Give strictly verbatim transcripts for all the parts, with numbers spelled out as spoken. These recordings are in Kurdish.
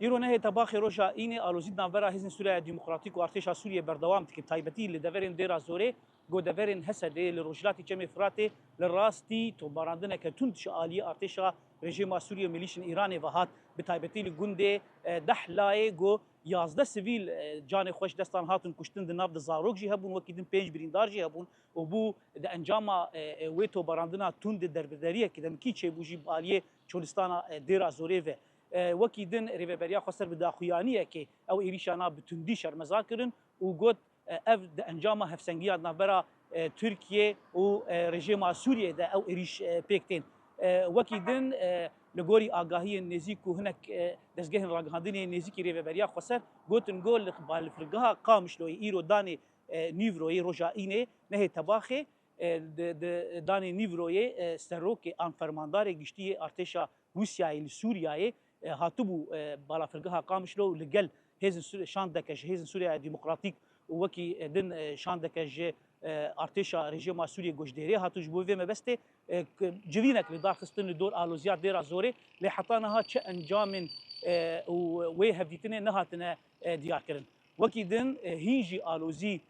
Îro nehê tebaxê roja Înê alozî di navbera Hêzên Sûriya Demokratîk û Artêşa Sûriyê berdewam dike, bi taybetî li deverên Dêra Zorê, ku deverên Hesedê li rojhilatî Çemê Firatê li rastî topbarandineke tund ji aliyê artêşa rejîma Sûriyê û milîşên Îranê ve hat, bi taybetî li gundê, e, Dehlayê, ku yazdeh sivîl, e, canê xwe ji destan hatin kuştin, di nav de zarok jî hebûn, wekî din pênc birîndar jî hebûn û bû di encama, e, e, wê topbarandina tund de derbideriyekî demkî çêbû jî bi aliyê Çolistana, e, Dêra Zorê ve. E, wekî din Rêveberiya Xweser bi daxuyaniyekê ew êrîşana bi tundî şermeza kirin û got, e, ev di encama hevsengiya di navbera, e, Tirkiye û, e, rejîma Sûriyê de ew êrîş, e, pêk tên. E, wekî din, e, li gorî agahiyên nêzîk ku hinek, e, dezgehên ragihandinê nêzîkî Rêveberiya Xweser gotin, ku li balafirgeha Qamişloyê îro danê, e, nîvroyê roja Înê nehê tebaxê, e, di, di danê nîvroyê, e, serokê an fermandarê giştî yê artêşa Rûsyayê li Sûriyayê, e, hatibû, e, balafirgeha Qamişlo û li gel hêzên Sû-, şandeke ji Hêzên Sûriya Demokratîk û wekî, e, din, e, şandeke ji, e, artêşa rejîma Sûriyê ku ji dêrê hatibû ji bo vê mebestê, e, k-, civînek li dar xistin li dor aloziya Dêra Zorê, lê heta niha çi encamên, e, û wê hevdîtinê nehatine, e, diyarkirin. Wekî din, e, hîn jî alozî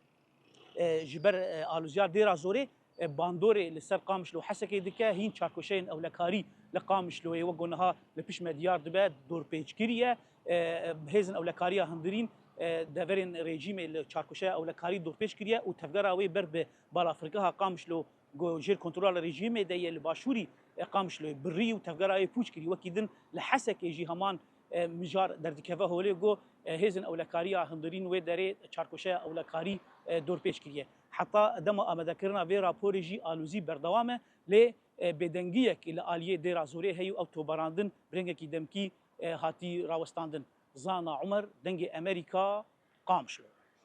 e, ji ber, e, aloziya Dêra Zorê, e, bandorê li ser Qamişlo û Hesekê dike, hîn çarkoşeyên ewlekarî li Qamişloyê wek ku niha li pişt me diyar dibe, dorpêçkirî ye. E, e, hêzên ewlekariya hundirîn, e, deverên rejîmê li çarkoşeya ewlekarî dorpêç kiriye û tevgera wê ber bi balafirgeha Qamişlo ku jêr kontrola rejîmê de ye li başûrî, e, Qamişloyê birî û tevgera wê pûç kirî. Wekî din li Hesekê jî heman e, mijar derdikeve holê ku, e, hêzên ewlekariya hundirîn wê derê çarkoşeya ewlekarî, e, dorpêç kiriye. Heta dema amadekirina vê raporê jî alozî berdewam e, lê, e, bêdengiyek li aliyê Dêra Zorê heye û ew tobarandin bi rengekî demkî, e, hatî rawestandin. Zana Umer, Dengê Amerîka, Qamişlo.